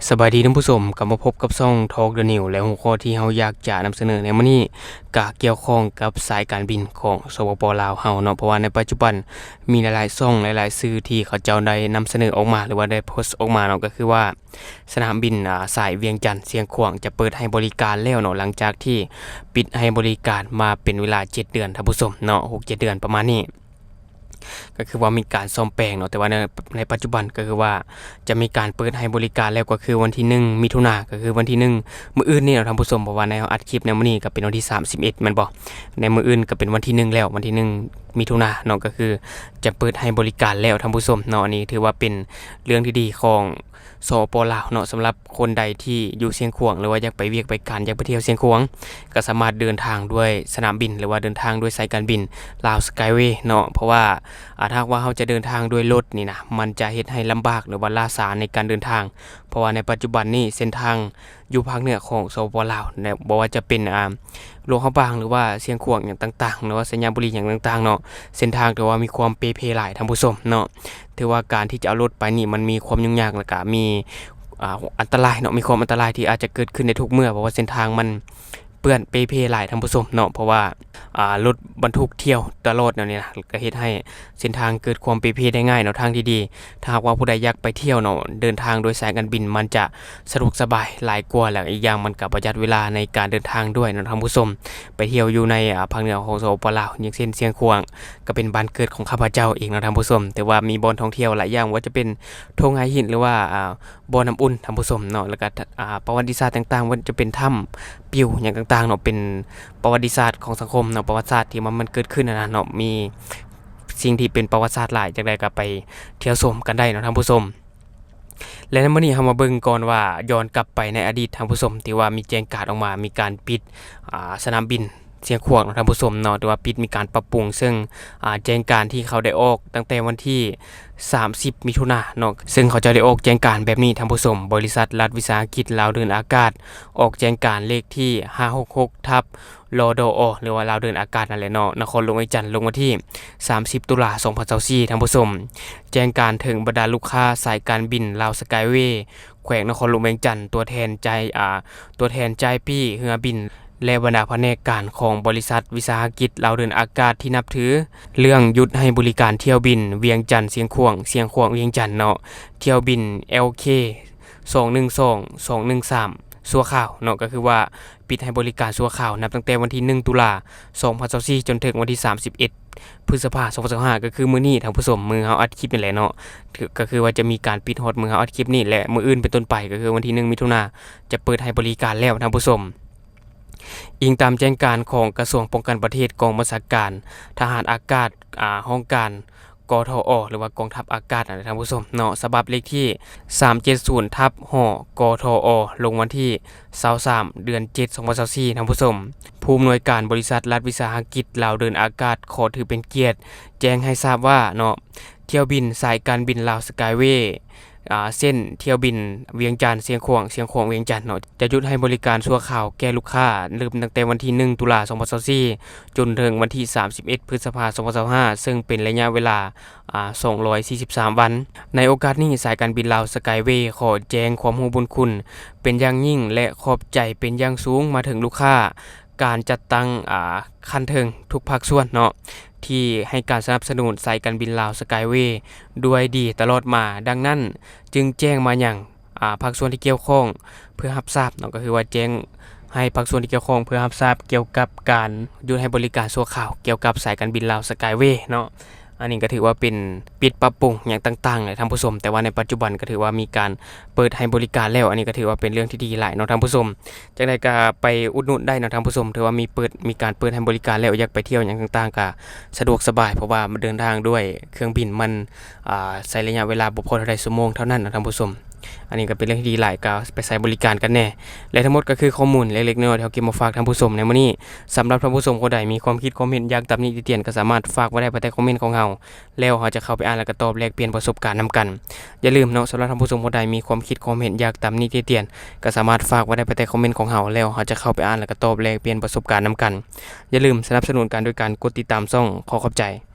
ສະບາຍດີທ່ານຜູ້ຊົມ, ກັບມາພົບກັບຊ່ອງ Talk the News ແລະ ຫົວຂໍ້ທີ່ເຮົາຢາກຈະນຳສະເໜີໃນມື້ນີ້ ກະກ່ຽວຂ້ອງກັບສາຍການບິນຂອງ ສປປ ລາວ ເຮົາເນາະ, ເພາະວ່າໃນປັດຈຸບັນມີຫຼາຍໆຊ່ອງ ຫຼາຍໆສື່ທີ່ເຂົາເຈົ້າໄດ້ນຳສະເໜີອອກມາ ຫຼືວ່າໄດ້ໂພສອອກມາເນາະ, ກໍຄືວ່າສະໜາມບິນ ອາ ສາຍວຽງຈັນ-ຊຽງຂວາງຈະເປີດໃຫ້ບໍລິການແລ້ວເນາະ, ຫຼັງຈາກທີ່ປິດໃຫ້ບໍລິການມາເປັນເວລາເຈັດເດືອນ ທ່ານຜູ້ຊົມເນາະ, ຫົກເຈັດເດືອນປະມານນີ້. ກໍຄືວ່າມີການສ້ອມແປງເນາະ, ແຕ່ວ່າໃນ ໃນປັດຈຸບັນກໍຄືວ່າຈະມີການເປີດໃຫ້ບໍລິການແລ້ວ ກໍຄືວັນທີໜຶ່ງ ມິຖຸນາ, ກໍຄືວັນທີໜຶ່ງ ມື້ອື່ນນີ້ເນາະທ່ານຜູ້ຊົມ, ເພາະວ່າໃນເຮົາອັດຄລິບໃນມື້ນີ້ກໍເປັນວັນທີສາມສິບເອັດແມ່ນບໍ່? ໃນມື້ອື່ນກໍເປັນວັນທີໜຶ່ງແລ້ວ, ວັນທີໜຶ່ງ ມິຖຸນາເນາະ, ກໍຄືຈະເປີດໃຫ້ບໍລິການແລ້ວທ່ານຜູ້ຊົມເນາະ. ອັນນີ້ຖືວ່າເປັນເລື່ອງທີ່ດີຂອງ ສປປ ລາວເນາະ, ສຳລັບຄົນໃດທີ່ຢູ່ຊຽງຂວາງ ຫຼືວ່າຢາກໄປວຽກໄປການ ຢາກໄປທ່ຽວຊຽງຂວາງ ກໍສາມາດເດີນທາງດ້ວຍສະໜາມບິນ ຫຼືວ່າເດີນທາງດ້ວຍສາຍການບິນ Lao Skyway ເນາະ, ເພາະວ່າ ອາ ຖ້າຫາກວ່າເຮົາຈະເດີນທາງດ້ວຍລົດນີ້ນະ ມັນຈະເຮັດໃຫ້ລຳບາກ ຫຼືວ່າລ້າຊ້າໃນການເດີນທາງ, ເພາະວ່າໃນປັດຈຸບັນນີ້ເສັ້ນທາງຢູ່ພາກເໜືອຂອງ ສປປ ລາວ ແລະ ບໍ່ວ່າຈະເປັນ ອາ ຫຼວງພະບາງ ຫຼືວ່າຊຽງຂວາງຫຍັງຕ່າງໆ ຫຼືວ່າໄຊຍະບູລີຫຍັງຕ່າງໆເນາະ, ເສັ້ນທາງຖືວ່າມີຄວາມເປເພຫຼາຍທ່ານຜູ້ຊົມເນາະ. ຖືວ່າການທີ່ຈະເອົາລົດໄປນີ້ມັນມີຄວາມຫຍຸ້ງຍາກ ແລ້ວກະມີ ອາ ອັນຕະລາຍເນາະ, ມີຄວາມອັນຕະລາຍທີ່ອາດຈະເກີດຂຶ້ນໄດ້ທຸກເມື່ອ ເພາະວ່າເສັ້ນທາງມັນເປື້ອນເປເພຫຼາຍທ່ານຜູ້ຊົມເນາະ, ເພາະວ່າ ອາ ລົດບັນທຸກທ່ຽວຕະຫຼອດແນວນີ້ນະ ກໍເຮັດໃຫ້ເສັ້ນທາງເກີດຄວາມເປເພໄດ້ງ່າຍເນາະ. ທາງທີ່ດີ ຖ້າຫາກວ່າຜູ້ໃດຢາກໄປທ່ຽວເນາະ ເດີນທາງໂດຍສາຍການບິນມັນຈະສະດວກສະບາຍຫຼາຍກວ່າ ແລະ ອີກຢ່າງມັນກໍປະຢັດເວລາໃນການເດີນທາງດ້ວຍເນາະທ່ານຜູ້ຊົມ. ໄປທ່ຽວຢູ່ໃນ ອາ ພາກເໜືອຂອງ ສປປ ລາວ ຢ່າງເຊັ່ນຊຽງຂວາງ ກໍເປັນບ້ານເກີດຂອງຂ້າພະເຈົ້າເອງເນາະທ່ານຜູ້ຊົມ, ແຕ່ວ່າມີບ່ອນທ່ອງທ່ຽວຫຼາຍຢ່າງ ບໍ່ວ່າຈະເປັນທົ່ງໄຫຫີນ ຫຼືວ່າ ອາ ບໍ່ນ້ຳອຸ່ນທ່ານຜູ້ຊົມເນາະ, ແລ້ວກໍ ອາ ປະຫວັດຕິສາດຕ່າງໆ ບໍ່ວ່າຈະເປັນຖ້ຳປິວຫຍັງຕ່າງໆເນາະ, ເປັນປະຫວັດຕິສາດຂອງສັງຄົມເນາະ, ປະຫວັດສາດທີ່ວ່າມັນເກີດຂຶ້ນຫັ້ນນະເນາະ, ມີສິ່ງທີ່ເປັນປະຫວັດສາດຫຼາຍ, ຈັ່ງໃດກໍໄປທ່ຽວຊົມກັນໄດ້ເນາະທ່ານຜູ້ຊົມ. ແລະ ໃນມື້ນີ້ເຮົາມາເບິ່ງກ່ອນວ່າ ຍ້ອນກັບໄປໃນອະດີດທ່ານຜູ້ຊົມ ທີ່ວ່າມີແຈ້ງການອອກມາ ມີການປິດ ອາ ສະໜາມບິນ ຊຽງຂວາງເນາະທ່ານຜູ້ຊົມເນາະ, ຖືວ່າປິດ ມີການປັບປຸງ, ເຊິ່ງ ອາ ແຈ້ງການທີ່ເຂົາໄດ້ອອກຕັ້ງແຕ່ວັນທີສາມສິບ ມິຖຸນາເນາະ, ເຊິ່ງເຂົາເຈົ້າໄດ້ອອກແຈ້ງການແບບນີ້ທ່ານຜູ້ຊົມ, ບໍລິສັດລັດວິສາຫະກິດລາວເດີນອາກາດ ອອກແຈ້ງການເລກທີຫ້າຫົກຫົກ ທັບ ລດອ ຫຼືວ່າລາວເດີນອາກາດນັ້ນແຫຼະເນາະ, ນະຄອນຫຼວງວຽງຈັນ ລົງວັນທີສາມສິບ ຕຸລາ ສອງພັນຊາວສີ່ ທ່ານຜູ້ຊົມ. ແຈ້ງການເຖິງບັນດາລູກຄ້າສາຍການບິນ Lao Skyway ແຂວງນະຄອນຫຼວງວຽງຈັນ, ຕົວແທນຈ່າຍ ອາ ຕົວແທນຈ່າຍປີ້ເຮືອບິນ ແລະ ບັນດາພະແນກການຂອງບໍລິສັດວິສາຫະກິດລາວເດີນອາກາດທີ່ນັບຖື ເລື່ອງຢຸດໃຫ້ບໍລິການຖ້ຽວບິນວຽງຈັນ-ຊຽງຂວາງ, ຊຽງຂວາງ-ວຽງຈັນເນາະ, ຖ້ຽວບິນ ແອລເຄ ສອງໜຶ່ງສອງ ສອງໜຶ່ງສາມ ຊົ່ວຄາວເນາະ, ກໍຄືວ່າປິດໃຫ້ບໍລິການຊົ່ວຄາວ ນັບຕັ້ງແຕ່ວັນທີໜຶ່ງ ຕຸລາ ສອງພັນຊາວສີ່ ຈົນເຖິງວັນທີສາມສິບເອັດ ພຶດສະພາ ສອງພັນຊາວຫ້າ ກໍຄືມື້ນີ້ທ່ານຜູ້ຊົມ, ມື້ເຮົາອັດຄລິບນີ້ແຫຼະເນາະ, ກໍຄືວ່າຈະມີການປິດຮອດມື້ເຮົາອັດຄລິບນີ້ ແລະ ມື້ອື່ນເປັນຕົ້ນໄປ ກໍຄືວັນທີໜຶ່ງ ມິຖຸນາ ຈະເປີດໃຫ້ບໍລິການແລ້ວທ່ານຜູ້ຊົມ. ອີງຕາມແຈ້ງການຂອງກະຊວງປ້ອງກັນປະເທດ ກອງບັນຊາການທະຫານອາກາດ ອາ ຫ້ອງການ ກທອ ຫຼືວ່າກອງທັບອາກາດນັ້ນແຫຼະທ່ານຜູ້ຊົມເນາະ, ສະບັບເລກທີສາມເຈັດສູນ ທັບ ຫ ກທອ ລົງວັນທີຊາວສາມ ເດືອນເຈັດ ສອງພັນຊາວສີ່ ທ່ານຜູ້ຊົມ. ຜູ້ອຳນວຍການບໍລິສັດລັດວິສາຫະກິດລາວເດີນອາກາດ ຂໍຖືເປັນກຽດແຈ້ງໃຫ້ຊາບວ່າເນາະ, ຖ້ຽວບິນສາຍການບິນ Lao Skyway ອາ ເຊັ່ນຖ້ຽວບິນວຽງຈັນ-ຊຽງຂວາງ, ຊຽງຂວາງ-ວຽງຈັນເນາະ, ຈະຢຸດໃຫ້ບໍລິການຊົ່ວຄາວແກ່ລູກຄ້າ ເລີ່ມຕັ້ງແຕ່ວັນທີໜຶ່ງ ຕຸລາ ສອງພັນຊາວສີ່ ຈົນເຖິງວັນທີສາມສິບເອັດ ພຶດສະພາ ສອງພັນຊາວຫ້າ ເຊິ່ງເປັນໄລຍະເວລາ ອາ ສອງຮ້ອຍສີ່ສິບສາມວັນ. ໃນໂອກາດນີ້ ສາຍການບິນ Lao Skyway ຂໍແຈ້ງຄວາມຮູ້ບຸນຄຸນເປັນຢ່າງຍິ່ງ ແລະ ຂອບໃຈເປັນຢ່າງສູງມາເຖິງລູກຄ້າ ການຈັດຕັ້ງ ອາ ຂັ້ນເທິງທຸກພາກສ່ວນເນາະ ທີ່ໃຫ້ການສະໜັບສະໜູນສາຍການບິນ Lao Skyway ດ້ວຍດີຕະຫຼອດມາ. ດັ່ງນັ້ນ ຈຶ່ງແຈ້ງມາຍັງ ອາ ພາກສ່ວນທີ່ກ່ຽວຂ້ອງເພື່ອຮັບຊາບເນາະ, ກໍຄືວ່າແຈ້ງໃຫ້ພາກສ່ວນທີ່ກ່ຽວຂ້ອງເພື່ອຮັບຊາບກ່ຽວກັບການຢຸດໃຫ້ບໍລິການຊົ່ວຄາວກ່ຽວກັບສາຍການບິນ Lao Skyway ເນາະ. ອັນນີ້ກໍຖືວ່າເປັນປິດປັບປຸງຫຍັງຕ່າງໆແຫຼະທ່ານຜູ້ຊົມ, ແຕ່ວ່າໃນປັດຈຸບັນກໍຖືວ່າມີການເປີດໃຫ້ບໍລິການແລ້ວ, ອັນນີ້ກໍຖືວ່າເປັນເລື່ອງທີ່ດີຫຼາຍເນາະທ່ານຜູ້ຊົມ. ຈັ່ງໃດກໍໄປອຸດໜູນໄດ້ເນາະທ່ານຜູ້ຊົມ, ຖືວ່າມີເປີດ ມີການເປີດໃຫ້ບໍລິການແລ້ວ, ຢາກໄປທ່ຽວຫຍັງຕ່າງໆກໍສະດວກສະບາຍ, ເພາະວ່າເດີນທາງດ້ວຍເຄື່ອງບິນມັນ ອາ ໃຊ້ໄລຍະເວລາບໍ່ພໍເທົ່າໃດຊົ່ວໂມງເທົ່ານັ້ນນະທ່ານຜູ້ຊົມ. ອັນນີ້ກໍເປັນເລື່ອງທີ່ດີຫຼາຍ, ກໍໄປໃຊ້ບໍລິການກັນແດ່. ແລະ ທັງໝົດກໍຄືຂໍ້ມູນເລັກໆນ້ອຍໆທີ່ເຮົາເກັບມາຝາກທ່ານຜູ້ຊົມໃນມື້ນີ້. ສຳລັບທ່ານຜູ້ຊົມຄົນໃດມີຄວາມຄິດຄວາມເຫັນ ຢາກຕຳໜິຕິຕຽນ ກໍສາມາດຝາກໄວ້ໄດ້ພາຍໃຕ້ຄອມເມັນຂອງເຮົາ, ແລ້ວເຮົາຈະເຂົ້າໄປອ່ານ ແລ້ວກໍຕອບແລກປ່ຽນປະສົບການນຳກັນ. ຢ່າລືມເນາະ, ສຳລັບທ່ານຜູ້ຊົມຄົນໃດມີຄວາມຄິດຄວາມເຫັນ ຢາກຕຳໜິຕິຕຽນ ກໍສາມາດຝາກໄວ້ໄດ້ພາຍໃຕ້ຄອມເມັນຂອງເຮົາ, ແລ້ວເຮົາຈະເຂົ້າໄປອ່ານ ແລ້ວກໍຕອບແລກປ່ຽນປະສົບການນຳກັນ. ຢ່າລືມສະໜັບສະໜູນກັນໂດຍການກົດຕິດຕາມຊ່ອງ. ຂໍຂອບໃຈ.